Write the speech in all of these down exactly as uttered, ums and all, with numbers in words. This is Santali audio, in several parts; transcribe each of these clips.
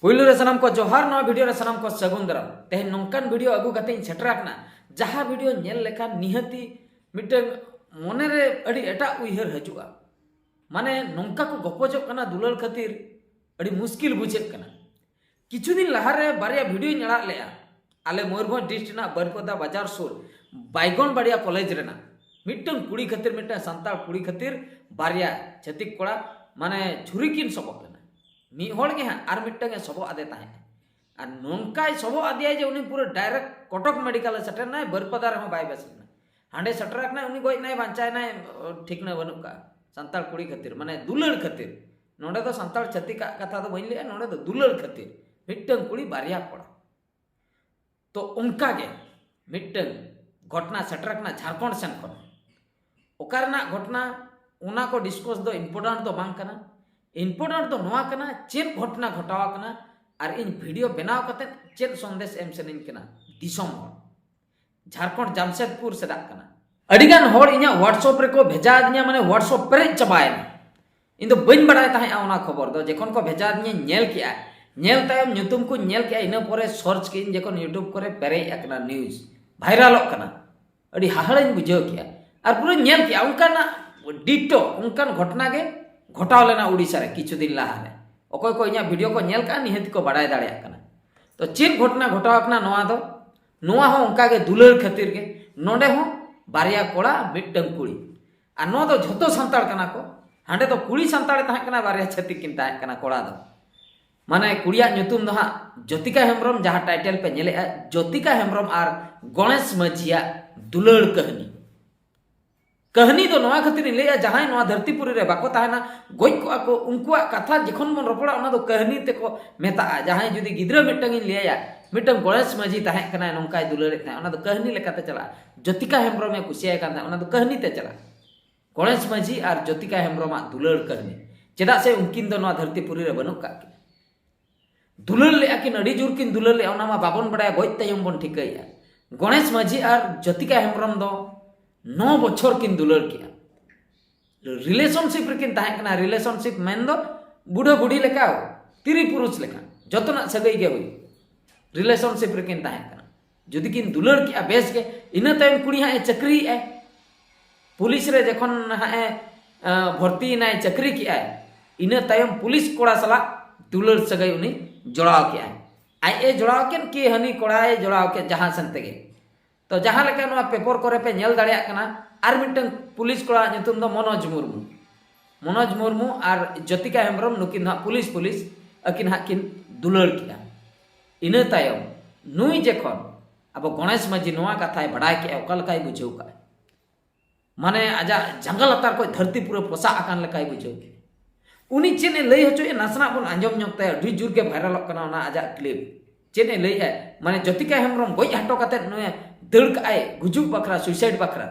ᱯᱩᱭᱞᱩ ᱨᱮ ᱥᱟᱱᱟᱢ ᱠᱚ ᱡᱚᱦᱟᱨ, ᱱᱚᱣᱟ ᱵᱷᱤᱰᱤᱭᱳ ᱨᱮ ᱥᱟᱱᱟᱢ ᱠᱚ ᱥᱟᱹᱜᱩᱱ ᱫᱟᱨᱟᱢ᱾ ᱛᱮᱦᱮᱧ ᱱᱚᱝᱠᱟᱱ ᱵᱷᱤᱰᱤᱭᱳ ᱟᱹᱜᱩ ᱠᱟᱛᱮ ᱤᱧ ᱥᱮᱴᱮᱨ ᱟᱠᱟᱱᱟ, ᱡᱟᱦᱟᱸ ᱵᱷᱤᱰᱤᱭᱳ ᱧᱮᱞ ᱞᱮᱠᱷᱟᱱ ᱱᱤᱦᱟᱹᱛᱤ ᱢᱤᱫᱴᱟᱝ ᱢᱚᱱᱮᱨᱮ ᱟᱹᱰᱤ ᱮᱴᱟᱜ ᱩᱭᱦᱟᱹᱨ ᱦᱤᱡᱩᱜᱼᱟ᱾ ᱢᱟᱱᱮ ᱱᱚᱝᱠᱟ ᱠᱚ ᱜᱚᱯᱚᱡᱚᱜ ᱠᱟᱱᱟ ᱫᱩᱞᱟᱹᱲ ᱠᱷᱟᱹᱛᱤᱨ, ᱟᱹᱰᱤ ᱢᱩᱥᱠᱤᱞ ᱵᱩᱡᱷᱟᱹᱜ ᱠᱟᱱᱟ᱾ ᱠᱤᱪᱷᱩ ᱫᱤᱱ ᱞᱟᱦᱟᱨᱮ ᱵᱟᱨᱭᱟ ᱵᱷᱤᱰᱤᱭᱳᱧ ᱟᱲᱟᱜ ᱞᱮᱜᱼᱟ᱾ ᱟᱞᱮ ᱢᱚᱭᱩᱨᱵᱷᱚᱸᱡᱽ ᱰᱤᱥᱴ ᱨᱮᱱᱟᱜ ᱵᱟᱹᱨᱤᱯᱟᱫᱟ ᱵᱟᱡᱟᱨ ᱥᱩᱨ ᱵᱟᱭᱜᱚᱱ ᱵᱟᱲᱤᱭᱟ ᱠᱚᱞᱮᱡᱽ ᱨᱮᱱᱟᱜ ᱢᱤᱫᱴᱟᱝ ᱠᱩᱲᱤ ᱠᱷᱟᱹᱛᱤᱨ, ᱢᱤᱫᱴᱟᱝ ᱥᱟᱱᱛᱟᱲ ᱠᱩᱲᱤ ᱠᱷᱟᱹᱛᱤᱨ ᱵᱟᱨᱭᱟ ᱪᱷᱟᱹᱛᱤᱠ ᱠᱚᱲᱟ ᱢᱟᱱᱮ ᱪᱷᱩᱨᱤ ᱠᱤᱱ ᱥᱚᱵᱚᱜ ᱞᱮᱱᱟ᱾ ᱢᱤᱫ ᱦᱚᱲ ᱜᱮ ᱦᱟᱸᱜ ᱟᱨ ᱢᱤᱫᱴᱟᱝ ᱮ ᱥᱚᱵᱚᱜ ᱟᱫᱮ ᱛᱟᱦᱮᱸᱫ᱾ ᱟᱨ ᱱᱚᱝᱠᱟᱭ ᱥᱚᱵᱚᱜ ᱟᱫᱮᱭᱟ ᱡᱮ ᱩᱱᱤ ᱯᱩᱨᱟᱹ ᱰᱟᱭᱨᱮᱠᱴ ᱠᱚᱴᱚᱠ ᱢᱮᱰᱤᱠᱟᱞ ᱮ ᱥᱮᱴᱮᱨ ᱮᱱᱟᱭ, ᱵᱟᱹᱨᱤᱯᱟᱫᱟ ᱨᱮᱦᱚᱸ ᱵᱟᱭ ᱵᱮᱥ ᱞᱮᱱᱟ᱾ ᱦᱟᱸᱰᱮ ᱥᱮᱴᱮᱨ ᱟᱠᱟᱱᱟᱭ, ᱩᱱᱤ ᱜᱚᱡ ᱮᱱᱟᱭ, ᱵᱟᱧᱪᱟᱣ ᱮᱱᱟᱭ, ᱴᱷᱤᱠᱱᱟ ᱵᱟᱹᱱᱩᱜ ᱠᱟᱜᱼᱟ᱾ ᱥᱟᱱᱛᱟᱲ ᱠᱩᱲᱤ ᱠᱷᱟᱹᱛᱤᱨ, ᱢᱟᱱᱮ ᱫᱩᱞᱟᱹᱲ ᱠᱷᱟᱹᱛᱤᱨ᱾ ᱱᱚᱰᱮ ᱫᱚ ᱥᱟᱱᱛᱟᱲ ᱪᱷᱟᱹᱛᱤᱠᱟᱜ ᱠᱟᱛᱷᱟ ᱫᱚ ᱵᱟᱹᱧ ᱞᱟᱹᱭᱟ, ᱱᱚᱰᱮ ᱫᱚ ᱫᱩᱞᱟᱹᱲ ᱠᱷᱟᱹᱛᱤᱨ ᱢᱤᱫᱴᱟᱝ ᱠᱩᱲᱤ ᱵᱟᱨᱭᱟ ᱠᱚᱲᱟ᱾ ᱛᱚ ᱚᱱᱠᱟ ᱜᱮ ᱢᱤᱫᱴᱟᱝ ᱜᱷᱚᱴᱱᱟ ᱥᱮᱴᱮᱨ ᱟᱠᱟᱱᱟ ᱡᱷᱟᱲᱠᱷᱚᱸᱰ ᱥᱮᱱ ᱠᱷᱚᱱ᱾ ᱚᱠᱟ ᱨᱮᱱᱟᱜ ᱜᱷᱚᱴᱱᱟ, ᱚᱱᱟ ᱠᱚ ᱰᱤᱥᱠᱚᱥ ᱫᱚ ᱤᱢᱯᱚᱨᱴᱮᱱᱴ ᱫᱚ ᱵᱟᱝ ᱠᱟᱱᱟ᱾ ᱤᱢᱯᱚᱨᱴᱮᱱᱴ ᱫᱚ ᱱᱚᱣᱟ ᱠᱟᱱᱟ, ᱪᱮᱫ ᱜᱷᱚᱴᱱᱟ ᱜᱷᱚᱴᱟᱣ ᱟᱠᱟᱱᱟ ᱟᱨ ᱤᱧ ᱵᱷᱤᱰᱤᱭᱳ ᱵᱮᱱᱟᱣ ᱠᱟᱛᱮ ᱪᱮᱫ ᱥᱚᱱᱫᱮᱥ ᱮᱢ ᱥᱟᱱᱟᱧ ᱠᱟᱱᱟ ᱫᱤᱥᱚᱢ ᱦᱚᱲ᱾ ᱡᱷᱟᱲᱠᱷᱚᱸᱰ ᱡᱟᱢᱥᱮᱫᱽᱯᱩᱨ ᱥᱮᱫᱟᱜ ᱠᱟᱱᱟ᱾ ᱟᱹᱰᱤᱜᱟᱱ ᱦᱚᱲ ᱤᱧᱟᱹᱜ WhatsApp ᱨᱮᱠᱚ ᱵᱷᱮᱡᱟ ᱟᱹᱫᱤᱧᱟ, ᱢᱟᱱᱮ WhatsApp ᱯᱮᱨᱮᱡ ᱪᱟᱵᱟᱭᱮᱱᱟ᱾ ᱤᱧ ᱫᱚ ᱵᱟᱹᱧ ᱵᱟᱲᱟᱭ ᱛᱟᱦᱮᱸᱜᱼᱟ ᱚᱱᱟ ᱠᱷᱚᱵᱚᱨ ᱫᱚ᱾ ᱡᱚᱠᱷᱚᱱ ᱠᱚ ᱵᱷᱮᱡᱟ ᱟᱹᱫᱤᱧᱟ, ᱧᱮᱞ ᱠᱮᱜᱼᱟ, ᱧᱮᱞ ᱛᱟᱭᱚᱢ ᱧᱩᱛᱩᱢ ᱠᱚᱧ ᱧᱮᱞ ᱠᱮᱜᱼᱟ, ᱤᱱᱟᱹ ᱯᱚᱨᱮ ᱥᱟᱨᱪ ᱠᱮᱜᱼᱟᱹᱧ, ᱡᱚᱠᱷᱚᱱ YouTube ᱠᱚᱨᱮ ᱯᱮᱨᱮᱡ ᱟᱠᱟᱱᱟ, ᱱᱤᱭᱩᱡᱽ ᱵᱷᱟᱭᱨᱟᱞᱚᱜ ᱠᱟᱱᱟ, ᱟᱹᱰᱤ ᱦᱟᱦᱟᱲᱟᱧ ᱵᱩᱡᱷᱟᱹᱣ ᱠᱮᱜᱼᱟ᱾ ᱟᱨ ᱯᱩᱨᱟᱹᱧ ᱧᱮᱞ ᱠᱮᱜᱼᱟ, ᱚᱱᱠᱟᱱᱟᱜ ᱰᱤᱴᱳ ᱚᱱᱠᱟᱱ ᱜᱷᱚᱴᱱᱟ ᱜᱮ ᱜᱷᱚᱴᱟᱣ ᱞᱮᱱᱟ ᱩᱲᱤᱥᱥᱟ ᱨᱮ ᱠᱤᱪᱷᱩ ᱫᱤᱱ ᱞᱟᱦᱟᱨᱮ᱾ ᱚᱠᱚᱭ ᱠᱚ ᱤᱧᱟᱹᱜ ᱵᱷᱤᱰᱤᱭᱳ ᱠᱚ ᱧᱮᱞ ᱠᱟᱜᱼᱟ, ᱱᱤᱦᱟᱹᱛ ᱠᱚ ᱵᱟᱲᱟᱭ ᱫᱟᱲᱮᱭᱟᱜ ᱠᱟᱱᱟ᱾ ᱛᱚ ᱪᱮᱫ ᱜᱷᱚᱴᱱᱟ ᱜᱷᱚᱴᱟᱣ ᱟᱠᱟᱱᱟ ᱱᱚᱣᱟ ᱫᱚ? ᱱᱚᱣᱟ ᱦᱚᱸ ᱚᱱᱠᱟ ᱜᱮ ᱫᱩᱞᱟᱹᱲ ᱠᱷᱟᱹᱛᱤᱨ ᱜᱮ᱾ ᱱᱚᱰᱮ ᱦᱚᱸ ᱵᱟᱨᱭᱟ ᱠᱚᱲᱟ, ᱢᱤᱫᱴᱟᱝ ᱠᱩᱲᱤ᱾ ᱟᱨ ᱱᱚᱣᱟ ᱫᱚ ᱡᱷᱚᱛᱚ ᱥᱟᱱᱛᱟᱲ ᱠᱟᱱᱟ ᱠᱚ᱾ ᱦᱟᱸᱰᱮ ᱫᱚ ᱠᱩᱲᱤ ᱥᱟᱱᱛᱟᱲᱮ ᱛᱟᱦᱮᱸ ᱠᱟᱱᱟ, ᱵᱟᱨᱭᱟ ᱪᱷᱟᱹᱛᱤᱠ ᱠᱤᱱ ᱛᱟᱦᱮᱸ ᱠᱟᱱᱟ ᱠᱚᱲᱟ ᱫᱚ᱾ ᱢᱟᱱᱮ ᱠᱩᱲᱤᱭᱟᱜ ᱧᱩᱛᱩᱢ ᱫᱚ ᱦᱟᱸᱜ ᱡᱳᱛᱤᱠᱟ ᱦᱮᱢᱵᱨᱚᱢ, ᱡᱟᱦᱟᱸ ᱴᱟᱭᱴᱮᱞ ᱯᱮ ᱧᱮᱞᱮᱜᱼᱟ, ᱡᱳᱛᱤᱠᱟ ᱦᱮᱢᱵᱨᱚᱢ ᱟᱨ ᱜᱚᱬᱮᱥ ᱢᱟᱹᱡᱷᱤᱭᱟᱜ ᱫᱩᱞᱟᱹᱲ ᱠᱟᱹᱦᱱᱤ᱾ ᱠᱟᱹᱦᱱᱤ ᱫᱚ ᱱᱚᱣᱟ ᱠᱷᱟᱹᱛᱤᱨ ᱤᱧ ᱞᱟᱹᱭᱟ, ᱡᱟᱦᱟᱸᱭ ᱱᱚᱣᱟ ᱫᱷᱟᱹᱨᱛᱤ ᱯᱩᱨᱤ ᱨᱮ ᱵᱟᱠᱚ ᱛᱟᱦᱮᱱᱟ, ᱜᱚᱡ ᱠᱚᱜᱼᱟ ᱠᱚ, ᱩᱱᱠᱩᱣᱟᱜ ᱠᱟᱛᱷᱟ ᱡᱚᱠᱷᱚᱱ ᱵᱚᱱ ᱨᱚᱯᱚᱲᱟ, ᱚᱱᱟ ᱫᱚ ᱠᱟᱹᱦᱱᱤ ᱛᱮᱠᱚ ᱢᱮᱛᱟᱜᱼᱟ᱾ ᱡᱟᱦᱟᱸᱭ ᱡᱩᱫᱤ ᱜᱤᱫᱽᱨᱟᱹ ᱢᱤᱫᱴᱟᱝ ᱤᱧ ᱞᱟᱹᱭᱟᱭᱟ, ᱢᱤᱫᱴᱟᱝ ᱜᱚᱬᱮᱥ ᱢᱟᱹᱡᱷᱤ ᱛᱟᱦᱮᱸ ᱠᱟᱱᱟᱭ, ᱱᱚᱝᱠᱟᱭ ᱫᱩᱞᱟᱹᱲᱮᱫ ᱛᱟᱦᱮᱸᱫ, ᱚᱱᱟ ᱫᱚ ᱠᱟᱹᱦᱱᱤ ᱞᱮᱠᱟᱛᱮ ᱪᱟᱞᱟᱜᱼᱟ᱾ ᱡᱳᱛᱤᱠᱟ ᱦᱮᱢᱵᱨᱚᱢᱮ ᱠᱩᱥᱤᱭᱟᱭ ᱠᱟᱱ ᱛᱟᱦᱮᱸᱫ, ᱚᱱᱟ ᱫᱚ ᱠᱟᱹᱦᱱᱤ ᱛᱮ ᱪᱟᱞᱟᱜᱼᱟ᱾ ᱜᱚᱬᱮᱥ ᱢᱟᱹᱡᱷᱤ ᱟᱨ ᱡᱳᱛᱤᱠᱟ ᱦᱮᱢᱵᱨᱚᱢᱟᱜ ᱫᱩᱞᱟᱹᱲ ᱠᱟᱹᱦᱱᱤ᱾ ᱪᱮᱫᱟᱜ ᱥᱮ ᱩᱱᱠᱤᱱ ᱫᱚ ᱱᱚᱣᱟ ᱫᱷᱟᱹᱨᱛᱤ ᱯᱩᱨᱤ ᱨᱮ ᱵᱟᱹᱱᱩᱜ ᱠᱟᱜ ᱠᱤᱱᱟ᱾ ᱫᱩᱞᱟᱹᱲ ᱞᱮᱜᱼᱟ ᱠᱤᱱ, ᱟᱹᱰᱤ ᱡᱳᱨ ᱠᱤᱱ ᱫᱩᱞᱟᱹᱲ ᱞᱮᱜᱼᱟ, ᱚᱱᱟ ᱢᱟ ᱵᱟᱵᱚᱱ ᱵᱟᱲᱟᱭᱟ, ᱜᱚᱡ ᱛᱟᱭᱚᱢ ᱵᱚᱱ ᱴᱷᱤᱠᱟᱹᱭᱮᱜᱼᱟ᱾ ᱜᱚᱬᱮᱥ ᱢᱟᱹᱡᱷᱤ ᱟᱨ ᱡᱳᱛᱤᱠᱟ ᱦᱮᱢᱵᱨᱚᱢ ᱫᱚ ᱱᱚ ᱵᱚᱪᱷᱚᱨ ᱠᱤᱱ ᱫᱩᱞᱟᱹᱲ ᱠᱮᱜᱼᱟ᱾ ᱨᱤᱞᱮᱥᱚᱱᱥᱤᱯ ᱨᱮᱠᱤᱱ ᱛᱟᱦᱮᱸ ᱠᱟᱱᱟ, ᱨᱤᱞᱮᱥᱚᱱᱥᱤᱯ ᱢᱮᱱᱫᱚ ᱵᱩᱰᱷᱟᱹ ᱵᱩᱰᱷᱤ ᱞᱮᱠᱟ, ᱛᱤᱨᱤ ᱯᱩᱨᱩᱥ ᱞᱮᱠᱟ᱾ ᱡᱚᱛᱚᱱᱟᱜ ᱥᱟᱹᱜᱟᱹᱭ ᱜᱮ ᱦᱩᱭᱩᱜ, ᱨᱤᱞᱮᱥᱚᱱᱥᱤᱯ ᱨᱮᱠᱤᱱ ᱛᱟᱦᱮᱸ ᱠᱟᱱᱟ᱾ ᱡᱩᱫᱤ ᱠᱤᱱ ᱫᱩᱞᱟᱹᱲ ᱠᱮᱜᱼᱟ ᱵᱮᱥ ᱜᱮ, ᱤᱱᱟᱹ ᱛᱟᱭᱚᱢ ᱠᱩᱲᱤ ᱦᱟᱸᱜ ᱮ ᱪᱟᱹᱠᱨᱤᱭᱮᱜᱼᱟᱭ, ᱯᱩᱞᱤᱥ ᱨᱮ ᱡᱚᱠᱷᱚᱱ ᱦᱟᱸᱜ ᱮ ᱟᱸ, ᱵᱷᱚᱨᱛᱤᱭᱮᱱᱟᱭ, ᱪᱟᱹᱠᱨᱤ ᱠᱮᱜᱼᱟᱭ, ᱤᱱᱟᱹ ᱛᱟᱭᱚᱢ ᱯᱩᱞᱤᱥ ᱠᱚᱲᱟ ᱥᱟᱞᱟᱜ ᱫᱩᱞᱟᱹᱲ ᱥᱟᱹᱜᱟᱹᱭ ᱩᱱᱤ ᱡᱚᱲᱟᱣ ᱠᱮᱜᱼᱟᱭ᱾ ᱟᱡ ᱮ ᱡᱚᱲᱟᱣ ᱠᱮᱫ ᱠᱤ ᱦᱟᱹᱱᱤ ᱠᱚᱲᱟᱭ ᱡᱚᱲᱟᱣ ᱠᱮᱫ, ᱡᱟᱦᱟᱸ ᱥᱮᱱ ᱛᱮᱜᱮ᱾ ᱛᱚ ᱡᱟᱦᱟᱸ ᱞᱮᱠᱟ ᱱᱚᱣᱟ ᱯᱮᱯᱚᱨ ᱠᱚᱨᱮ ᱯᱮ ᱧᱮᱞ ᱫᱟᱲᱮᱭᱟᱜ ᱠᱟᱱᱟ, ᱟᱨ ᱢᱤᱫᱴᱟᱝ ᱯᱩᱞᱤᱥ ᱠᱚᱲᱟᱣᱟᱜ ᱧᱩᱛᱩᱢ ᱫᱚ ᱢᱚᱱᱳᱡᱽ ᱢᱩᱨᱢᱩ᱾ ᱢᱚᱱᱳᱡᱽ ᱢᱩᱨᱢᱩ ᱟᱨ ᱡᱳᱛᱤᱠᱟ ᱦᱮᱢᱵᱨᱚᱢ, ᱱᱩᱠᱤᱱ ᱫᱚ ᱦᱟᱸᱜ ᱯᱩᱞᱤᱥ ᱯᱩᱞᱤᱥ ᱟᱹᱠᱤᱱ ᱦᱟᱸᱜ ᱠᱤᱱ ᱫᱩᱞᱟᱹᱲ ᱠᱮᱜᱼᱟ᱾ ᱤᱱᱟᱹ ᱛᱟᱭᱚᱢ ᱱᱩᱭ ᱡᱚᱠᱷᱚᱱ ᱟᱵᱚ ᱜᱚᱬᱮᱥ ᱢᱟᱹᱡᱷᱤ ᱱᱚᱣᱟ ᱠᱟᱛᱷᱟᱭ ᱵᱟᱰᱟᱭ ᱠᱮᱜᱼᱟ, ᱚᱠᱟ ᱞᱮᱠᱟᱭ ᱵᱩᱡᱷᱟᱹᱣ ᱠᱟᱜᱼᱟ? ᱢᱟᱱᱮ ᱟᱡᱟᱜ ᱡᱟᱸᱜᱟ ᱞᱟᱛᱟᱨ ᱠᱷᱚᱱ ᱫᱷᱟᱹᱨᱛᱤ ᱯᱩᱨᱟᱹ ᱯᱚᱥᱟᱜ ᱟᱠᱟᱱ ᱞᱮᱠᱟᱭ ᱵᱩᱡᱷᱟᱹᱣ ᱠᱮᱜᱼᱟ᱾ ᱩᱱᱤ ᱪᱮᱫ ᱮ ᱞᱟᱹᱭ ᱦᱚᱪᱚᱭᱮᱫ, ᱱᱟᱥᱮᱱᱟᱜ ᱵᱚᱱ ᱟᱸᱡᱚᱢ ᱧᱚᱜ ᱛᱟᱭᱟ᱾ ᱟᱹᱰᱤ ᱡᱳᱨ ᱜᱮ ᱵᱷᱟᱭᱨᱟᱞᱚᱜ ᱠᱟᱱᱟ ᱚᱱᱟ ᱟᱡᱟᱜ ᱠᱞᱤᱯ᱾ ᱪᱮᱫ ᱮ ᱞᱟᱹᱭᱮᱫᱼᱟ? ᱢᱟᱱᱮ ᱡᱳᱛᱤᱠᱟ ᱦᱮᱢᱵᱨᱚᱢ ᱜᱚᱡ ᱦᱚᱴᱚ ᱠᱟᱛᱮᱫ ᱱᱩᱭ ᱫᱟᱹᱲ ᱠᱟᱜᱼᱟᱭ ᱜᱩᱡᱩᱜ ᱵᱟᱠᱷᱨᱟ, ᱥᱩᱭᱥᱟᱭᱤᱰ ᱵᱟᱠᱷᱨᱟ᱾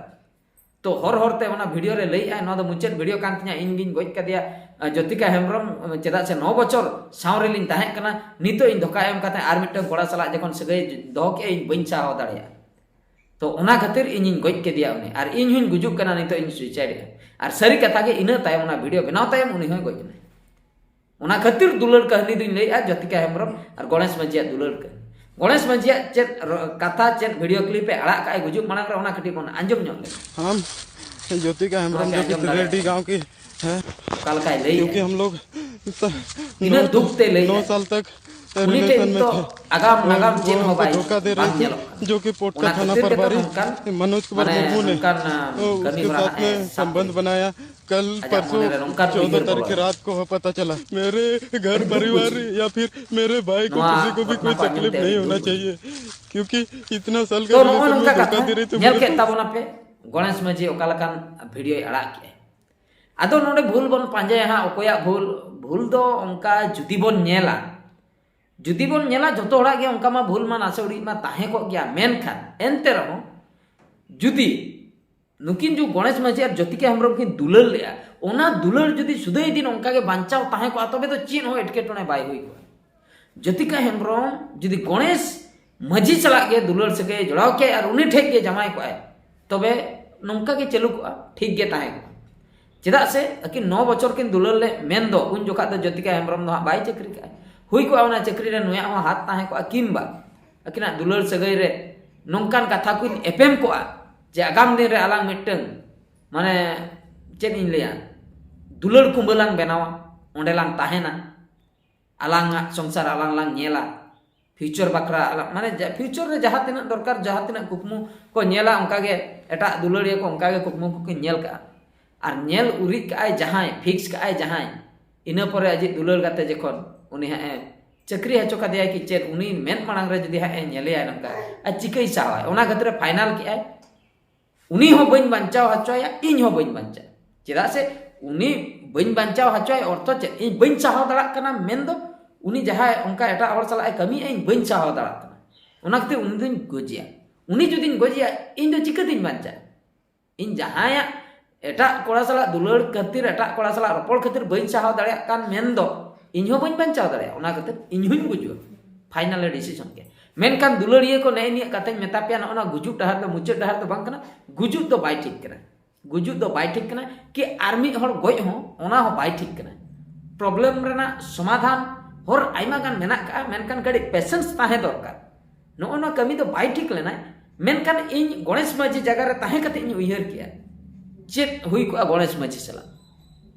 ᱛᱚ ᱦᱚᱨ ᱦᱚᱨᱛᱮ ᱚᱱᱟ ᱵᱷᱤᱰᱤᱭᱳ ᱨᱮ ᱞᱟᱹᱭᱮᱫᱼᱟᱭ, "ᱱᱚᱣᱟ ᱫᱚ ᱢᱩᱪᱟᱹᱫ ᱵᱷᱤᱰᱤᱭᱳ ᱠᱟᱱ ᱛᱤᱧᱟ, ᱤᱧ ᱜᱤᱧ ᱜᱚᱡ ᱠᱟᱫᱮᱭᱟ, ᱟᱸ, ᱡᱳᱛᱤᱠᱟ ᱦᱮᱢᱵᱨᱚᱢ, ᱪᱮᱫᱟᱜ ᱥᱮ ᱱᱚ ᱵᱚᱪᱷᱚᱨ ᱥᱟᱶ ᱨᱮᱞᱤᱧ ᱛᱟᱦᱮᱸ ᱠᱟᱱᱟ, ᱱᱤᱛᱚᱜ ᱤᱧ ᱫᱷᱳᱠᱟ ᱮᱢ ᱠᱟᱛᱮ ᱟᱨ ᱢᱤᱫᱴᱟᱝ ᱠᱚᱲᱟ ᱥᱟᱞᱟᱜ ᱡᱚᱠᱷᱚᱱ ᱥᱟᱹᱜᱟᱹᱭ ᱫᱚᱦᱚ ᱠᱮᱜᱼᱟ, ᱤᱧ ᱵᱟᱹᱧ ᱥᱟᱦᱟᱣ ᱫᱟᱲᱮᱭᱟᱜᱼᱟ᱾ ᱛᱚ ᱚᱱᱟ ᱠᱷᱟᱹᱛᱤᱨ ᱤᱧᱤᱧ ᱜᱚᱡ ᱠᱮᱫᱮᱭᱟ ᱩᱱᱤ, ᱟᱨ ᱤᱧ ᱦᱚᱸᱧ ᱜᱩᱡᱩᱜ ᱠᱟᱱᱟ, ᱱᱤᱛᱚᱜ ᱤᱧ ᱥᱩᱭᱥᱟᱭᱤᱰ ᱮᱫᱼᱟ᱾" ᱟᱨ ᱥᱟᱹᱨᱤ ᱠᱟᱛᱷᱟ ᱜᱮ, ᱤᱱᱟᱹ ᱛᱟᱭᱚᱢ, ᱚᱱᱟ ᱵᱷᱤᱰᱤᱭᱳ ᱵᱮᱱᱟᱣ ᱛᱟᱭᱚᱢ ᱩᱱᱤ ᱦᱚᱸᱭ ᱜᱚᱡ ᱮᱱᱟ᱾ ᱚᱱᱟ ᱠᱷᱟᱹᱛᱤᱨ ᱫᱩᱞᱟᱹᱲ ᱠᱟᱹᱦᱱᱤ ᱫᱩᱧ ᱞᱟᱹᱭᱮᱫᱼᱟ ᱡᱳᱛᱤᱠᱟ ᱦᱮᱢᱵᱨᱚᱢ ᱟᱨ ᱜᱚᱬᱮᱥ ᱢᱟᱹᱡᱷᱤᱭᱟᱜ ᱫᱩᱞᱟᱹᱲ ᱠᱟᱹᱦᱱᱤ᱾ ᱜᱚᱬᱮᱥ ᱢᱟᱹᱡᱷᱤᱭᱟᱜ ᱪᱮᱫ ᱨᱚ-, ᱠᱟᱛᱷᱟ, ᱪᱮᱫ ᱵᱷᱤᱰᱤᱭᱳ ᱠᱞᱤᱯ ᱮ ᱟᱲᱟᱜ ᱠᱟᱜᱼᱟᱭ ᱜᱩᱡᱩᱜ ᱢᱟᱲᱟᱝ ᱨᱮ, ᱚᱱᱟ ᱠᱟᱹᱴᱤᱡ ᱵᱚᱱ ᱟᱸᱡᱚᱢ ᱧᱚᱜ ᱞᱮᱜᱮ᱾ हम ज्योतिका हेम्ब्रम, ᱱᱚᱣᱟ ᱯᱮ जो कि ᱟᱸᱡᱚᱢ ᱫᱟᱲᱮᱭᱟᱜ ᱛᱨᱮᱰᱤ ᱠᱟᱱᱟ? गांव की है, ᱚᱠᱟ ᱞᱮᱠᱟᱭ ᱞᱟᱹᱭᱮᱫᱼᱟ? क्योंकि हम लोग स-, ᱛᱤᱱᱟᱹᱜ ᱱᱚ, ᱫᱩᱠ ᱛᱮ ᱞᱟᱹᱭᱮᱫᱼᱟ? ᱱᱚ ᱥᱟᱞ ᱛᱚᱠ ᱩᱱᱤ ᱴᱷᱮᱱ ᱨᱤᱞᱮᱥᱚᱱ ᱢᱮ ᱛᱚ ᱛᱷᱮ᱾ ᱟᱜᱟᱢ ᱱᱟᱜᱟᱢ ᱪᱮᱫ ᱦᱚᱸ ᱵᱟᱭ, ᱫᱷᱳᱠᱟ ᱫᱮ ᱨᱮ ᱵᱟᱝ ᱧᱮᱞᱚᱜ ᱠᱟᱱᱟ᱾ ᱡᱳ ᱠᱤ ᱯᱳᱴᱠᱟ ᱚᱱᱟ ᱛᱷᱟᱱᱟ ᱠᱷᱟᱹᱛᱤᱨ ᱜᱮᱛᱚ ᱯᱨᱚᱵᱷᱟᱨᱤ ᱱᱚᱝᱠᱟᱱ, ᱢᱟᱱᱳᱡᱽ ᱠᱩᱢᱟᱨ ᱢᱟᱱᱮ ᱢᱩᱨᱢᱩ ᱱᱮ ᱱᱚᱝᱠᱟᱱ, ᱟᱸ, ᱠᱟᱹᱢᱤ ᱦᱚᱨᱟ ᱦᱟᱸᱜ ᱮ ᱥᱟᱵ ᱠᱮᱫᱟ᱾ ᱠᱟᱞ ᱩᱥᱠᱮ ᱯᱟᱨᱥᱳ ᱥᱟᱛᱷ ᱢᱮ ᱦᱚᱸ ᱟᱡᱟᱜ ᱢᱚᱱᱮ ᱨᱮ ᱱᱚᱝᱠᱟᱱ ᱩᱭᱦᱟᱹᱨ ᱵᱚᱞᱚᱭᱮᱱᱟ᱾ ᱪᱳᱫᱚ ᱛᱟᱹᱨᱤᱠᱷ ᱨᱟᱛ ᱠᱚ ᱦᱚᱸ ᱯᱟᱛᱟ ᱪᱟᱞᱟ ᱢᱮᱨᱮ ᱜᱷᱟᱨ ᱯᱟᱨᱤᱵᱟᱨ ᱭᱟ ᱯᱷᱤᱨ ᱢᱮᱨᱮ ᱵᱷᱟᱭ ᱠᱚ ᱱᱚᱣᱟ ᱠᱤᱥᱤ ᱠᱚ ᱵᱷᱤ ᱜᱷᱚᱴᱱᱟ ᱠᱳᱭ ᱠᱚ ᱟᱸᱡᱚᱢ ᱛᱟᱠᱞᱤᱯ ᱛᱮ ᱱᱟᱦᱤ ᱟᱹᱰᱤ ᱦᱳᱱᱟ ᱫᱩᱠ ᱪᱟᱦᱤᱭᱮ᱾ ᱵᱩᱡᱷᱟᱹᱣ᱾ ᱠᱤᱭᱩᱸᱠᱤ ᱤᱛᱱᱟ ᱥᱟᱞ ᱠᱟ ᱛᱚ ᱱᱚᱜᱼᱚ ᱨᱤᱞᱮᱥᱚᱱ ᱢᱮ ᱱᱚᱝᱠᱟ ᱫᱷᱳᱠᱟ ᱠᱟᱛᱷᱟ ᱫᱮ ᱨᱮ ᱛᱩᱢ ᱧᱮᱞ ᱠᱮᱫ ᱛᱟᱵᱚᱱᱟᱯᱮ, ᱜᱚᱬᱮᱥ ᱢᱟᱹᱡᱷᱤ ᱚᱠᱟ ᱞᱮᱠᱟᱱ ᱵᱷᱤᱰᱤᱭᱳᱭ ᱟᱲᱟᱜ ᱠᱮᱜᱼᱟ᱾ ᱟᱫᱚ ᱱᱚᱰᱮ ᱵᱷᱩᱞ ᱵᱚᱱ ᱯᱟᱸᱡᱟᱭᱟ ᱦᱟᱸᱜ, ᱚᱠᱚᱭᱟᱜ ᱵᱷᱩᱞ? ᱵᱷᱩᱞ ᱫᱚ ᱚᱱᱠᱟ ᱡᱩᱫᱤ ᱵᱚᱱ ᱧᱮᱞᱟ, ᱡᱩᱫᱤ ᱵᱚᱱ ᱧᱮᱞᱟ, ᱡᱚᱛᱚ ᱦᱚᱲᱟᱜ ᱜᱮ ᱚᱱᱠᱟ ᱢᱟ ᱵᱷᱩᱞ ᱢᱟ ᱱᱟᱥᱮ ᱩᱰᱤᱡ ᱢᱟ ᱛᱟᱦᱮᱸ ᱠᱚᱜ ᱜᱮᱭᱟ, ᱢᱮᱱᱠᱷᱟᱱ ᱮᱱᱛᱮ ᱨᱮᱦᱚᱸ ᱡᱩᱫᱤ ᱱᱩᱠᱤᱱ ᱡᱩ ᱜᱚᱬᱮᱥ ᱢᱟᱹᱡᱷᱤ ᱟᱨ ᱡᱳᱛᱤᱠᱟ ᱦᱮᱢᱵᱨᱚᱢ ᱠᱤᱱ ᱫᱩᱞᱟᱹᱲ ᱞᱮᱜᱼᱟ, ᱚᱱᱟ ᱫᱩᱞᱟᱹᱲ ᱡᱩᱫᱤ ᱥᱩᱫᱟᱹᱭ ᱫᱤᱱ ᱚᱱᱠᱟ ᱜᱮ ᱵᱟᱧᱪᱟᱣ ᱛᱟᱦᱮᱸ ᱠᱚᱜᱼᱟ, ᱛᱚᱵᱮ ᱫᱚ ᱪᱮᱫ ᱦᱚᱸ ᱮᱴᱠᱮᱴᱚᱬᱮ ᱵᱟᱭ ᱦᱩᱭ ᱠᱚᱜᱼᱟ᱾ ᱡᱳᱛᱤᱠᱟ ᱦᱮᱢᱵᱨᱚᱢ ᱡᱩᱫᱤ ᱜᱚᱬᱮᱥ ᱢᱟᱹᱡᱷᱤ ᱥᱟᱞᱟᱜ ᱜᱮ ᱫᱩᱞᱟᱹᱲ ᱥᱟᱹᱜᱟᱹᱭ ᱡᱚᱲᱟᱣ ᱠᱮᱭᱟ ᱟᱨ ᱩᱱᱤ ᱴᱷᱮᱡ ᱜᱮ ᱡᱟᱶᱟᱭ ᱠᱚᱜᱼᱟᱭ, ᱛᱚᱵᱮ ᱱᱚᱝᱠᱟ ᱜᱮ ᱪᱟᱹᱞᱩ ᱠᱚᱜᱼᱟ, ᱴᱷᱤᱠ ᱜᱮ ᱛᱟᱦᱮᱸ ᱠᱚᱜᱼᱟ᱾ ᱪᱮᱫᱟᱜ ᱥᱮ ᱟᱹᱠᱤᱱ ᱱᱚ ᱵᱚᱪᱷᱚᱨ ᱠᱤᱱ ᱫᱩᱞᱟᱹᱲ ᱞᱮᱫ, ᱢᱮᱱ ᱫᱚ ᱩᱱ ᱡᱚᱠᱷᱟᱜ ᱫᱚ ᱡᱳᱛᱤᱠᱟ ᱦᱮᱢᱵᱨᱚᱢ ᱫᱚ ᱦᱟᱸᱜ ᱵᱟᱭ ᱪᱟᱹᱠᱨᱤ ᱠᱟᱜᱼᱟ᱾ ᱦᱩᱭ ᱠᱚᱜᱼᱟ ᱚᱱᱟ ᱪᱟᱹᱠᱨᱤ ᱨᱮ ᱱᱩᱭᱟᱜ ᱦᱚᱸ ᱦᱟᱛ ᱛᱟᱦᱮᱸ ᱠᱚᱜᱼᱟ, ᱠᱤᱢᱵᱟ ᱟᱹᱠᱤᱱᱟᱜ ᱫᱩᱞᱟᱹᱲ ᱥᱟᱹᱜᱟᱹᱭ ᱨᱮ ᱱᱚᱝᱠᱟᱱ ᱠᱟᱛᱷᱟ ᱠᱤᱱ ᱮᱯᱮᱢ ᱠᱚᱜᱼᱟ ᱡᱮ ᱟᱜᱟᱢ ᱫᱤᱱ ᱨᱮ ᱟᱞᱟᱝ ᱢᱤᱫᱴᱟᱝ, ᱢᱟᱱᱮ, ᱪᱮᱫ ᱤᱧ ᱞᱟᱹᱭᱟ, ᱫᱩᱞᱟᱹᱲ ᱠᱩᱢᱵᱟᱹ ᱞᱟᱝ ᱵᱮᱱᱟᱣᱟ, ᱚᱸᱰᱮ ᱞᱟᱝ ᱛᱟᱦᱮᱱᱟ, ᱟᱞᱟᱝᱟᱜ ᱥᱚᱝᱥᱟᱨ ᱟᱞᱟᱝ ᱞᱟᱝ ᱧᱮᱞᱟ, ᱯᱷᱤᱭᱩᱪᱟᱨ ᱵᱟᱠᱷᱨᱟ ᱟᱞᱟᱝ, ᱢᱟᱱᱮ, ᱯᱷᱤᱭᱩᱪᱟᱨ ᱨᱮ ᱡᱟᱦᱟᱸ ᱛᱤᱱᱟᱹᱜ ᱫᱚᱨᱠᱟᱨ, ᱡᱟᱦᱟᱸ ᱛᱤᱱᱟᱹᱜ ᱠᱩᱠᱢᱩ ᱠᱚ ᱧᱮᱞᱟ, ᱚᱱᱠᱟᱜᱮ ᱮᱴᱟᱜ ᱫᱩᱞᱟᱹᱲᱤᱭᱟᱹ ᱠᱚ ᱚᱱᱠᱟᱜᱮ ᱠᱩᱠᱢᱩ ᱠᱚᱠᱤᱱ ᱧᱮᱞ ᱠᱟᱜᱼᱟ᱾ ᱟᱨ ᱧᱮᱞ ᱩᱨᱤᱡ ᱠᱟᱜᱼᱟᱭ ᱡᱟᱦᱟᱸᱭ, ᱯᱷᱤᱠᱥ ᱠᱟᱜᱼᱟᱭ ᱡᱟᱦᱟᱸᱭ, ᱤᱱᱟᱹ ᱯᱚᱨᱮ ᱟᱡᱤᱡ ᱫᱩᱞᱟᱹᱲ ᱜᱟᱛᱮ ᱡᱚᱠᱷᱚᱱ ᱩᱱᱤ ᱦᱟᱸᱜ ᱮ ᱪᱟᱹᱠᱨᱤ ᱦᱚᱪᱚ ᱠᱟᱫᱮᱭᱟᱭ ᱠᱤ ᱪᱮᱫ, ᱩᱱᱤ ᱢᱮᱫ ᱢᱟᱲᱟᱝ ᱨᱮ ᱡᱩᱫᱤ ᱦᱟᱸᱜ ᱮ ᱧᱮᱞᱮᱭᱟᱭ ᱱᱚᱝᱠᱟ, ᱟᱨ ᱪᱤᱠᱟᱹᱭ ᱥᱟᱦᱟᱣᱟᱭ? ᱚᱱᱟ ᱠᱷᱟᱹᱛᱤᱨ ᱮ ᱯᱷᱟᱭᱱᱟᱞ ᱠᱮᱜᱼᱟᱭ, ᱩᱱᱤ ᱦᱚᱸ ᱵᱟᱹᱧ ᱵᱟᱧᱪᱟᱣ ᱦᱚᱪᱚᱭᱟ, ᱤᱧ ᱦᱚᱸ ᱵᱟᱹᱧ ᱵᱟᱧᱪᱟᱜᱼᱟ᱾ ᱪᱮᱫᱟᱜ ᱥᱮ ᱩᱱᱤ ᱵᱟᱹᱧ ᱵᱟᱧᱪᱟᱣ ᱦᱚᱪᱚᱭᱟ ᱚᱨᱛᱷᱚ ᱪᱮᱫ? ᱤᱧ ᱵᱟᱹᱧ ᱥᱟᱦᱟᱣ ᱫᱟᱲᱮᱭᱟᱜ ᱠᱟᱱᱟ ᱢᱮᱱᱫᱚ, ᱩᱱᱤ ᱡᱟᱦᱟᱸᱭ ᱚᱱᱠᱟ ᱮᱴᱟᱜ ᱦᱚᱲ ᱥᱟᱞᱟᱜ ᱮ ᱠᱟᱹᱢᱤᱭᱮᱫᱼᱟ, ᱤᱧ ᱵᱟᱹᱧ ᱥᱟᱦᱟᱣ ᱫᱟᱲᱮᱭᱟᱜ ᱠᱟᱱᱟ, ᱚᱱᱟ ᱠᱷᱟᱹᱛᱤᱨ ᱩᱱᱤ ᱫᱚᱧ ᱜᱚᱡᱮᱭᱟ᱾ ᱩᱱᱤ ᱡᱩᱫᱤᱧ ᱜᱚᱡᱮᱭᱟ, ᱤᱧ ᱫᱚ ᱪᱤᱠᱟᱹᱛᱤᱧ ᱵᱟᱧᱪᱟᱜᱼᱟ? ᱤᱧ ᱡᱟᱦᱟᱸᱭᱟᱜ ᱮᱴᱟᱜ ᱠᱚᱲᱟ ᱥᱟᱞᱟᱜ ᱫᱩᱞᱟᱹᱲ ᱠᱷᱟᱹᱛᱤᱨ, ᱮᱴᱟᱜ ᱠᱚᱲᱟ ᱥᱟᱞᱟᱜ ᱨᱚᱯᱚᱲ ᱠᱷᱟᱹᱛᱤᱨ ᱵᱟᱹᱧ ᱥᱟᱦᱟᱣ ᱫᱟᱲᱮᱭᱟᱜ ᱠᱟᱱ ᱢᱮᱱᱫᱚ, ᱤᱧ ᱦᱚᱸ ᱵᱟᱹᱧ ᱵᱟᱧᱪᱟᱣ ᱫᱟᱲᱮᱭᱟᱜᱼᱟ᱾ ᱚᱱᱟ ᱠᱷᱟᱹᱛᱤᱨ ᱤᱧ ᱦᱚᱸᱧ ᱜᱩᱡᱩᱜᱼᱟ᱾ ᱯᱷᱟᱭᱱᱟᱞ ᱰᱤᱥᱤᱥᱚᱱ ᱜᱮ᱾ ᱢᱮᱱᱠᱷᱟᱱ ᱫᱩᱞᱟᱹᱲᱤᱭᱟᱹ ᱠᱚ, ᱱᱮᱜᱼᱮ ᱱᱤᱭᱟᱹ ᱠᱟᱛᱷᱟᱧ ᱢᱮᱛᱟ ᱯᱮᱭᱟ, ᱱᱚᱜᱼᱚ ᱱᱚᱣᱟ ᱜᱩᱡᱩᱜ ᱰᱟᱦᱟᱨ ᱫᱚ ᱢᱩᱪᱟᱹᱫ ᱰᱟᱦᱟᱨ ᱫᱚ ᱵᱟᱝ ᱠᱟᱱᱟ᱾ ᱜᱩᱡᱩᱜ ᱫᱚ ᱵᱟᱭ ᱴᱷᱤᱠ ᱠᱟᱱᱟ᱾ ᱜᱩᱡᱩᱜ ᱫᱚ ᱵᱟᱭ ᱴᱷᱤᱠ ᱠᱟᱱᱟ᱾ ᱠᱤ ᱟᱨ ᱢᱤᱫ ᱦᱚᱲ ᱜᱚᱡ ᱦᱚᱸ, ᱚᱱᱟ ᱦᱚᱸ ᱵᱟᱭ ᱴᱷᱤᱠ ᱠᱟᱱᱟ᱾ ᱯᱨᱚᱵᱞᱮᱢ ᱨᱮᱱᱟᱜ ᱥᱚᱢᱟᱫᱷᱟᱱ ᱦᱚᱨ ᱟᱭᱢᱟ ᱜᱟᱱ ᱢᱮᱱᱟᱜ ᱠᱟᱜᱼᱟ, ᱢᱮᱱᱠᱷᱟᱱ ᱠᱟᱹᱴᱤᱡ ᱯᱮᱥᱮᱱᱥ ᱛᱟᱦᱮᱸ ᱫᱚᱨᱠᱟᱨ᱾ ᱱᱚᱜᱼᱚ ᱱᱚᱣᱟ ᱠᱟᱹᱢᱤ ᱫᱚ ᱵᱟᱭ ᱴᱷᱤᱠ ᱞᱮᱱᱟ, ᱢᱮᱱᱠᱷᱟᱱ ᱤᱧ ᱜᱚᱬᱮᱥ ᱢᱟᱹᱡᱷᱤ ᱡᱟᱭᱜᱟ ᱨᱮ ᱛᱟᱦᱮᱸ ᱠᱟᱛᱮ ᱤᱧ ᱩᱭᱦᱟᱹᱨ ᱠᱮᱜᱼᱟ, ᱪᱮᱫ ᱦᱩᱭ ᱠᱚᱜᱼᱟ ᱜᱚᱬᱮᱥ ᱢᱟᱹᱡᱷᱤ ᱥᱟᱞᱟᱜ᱾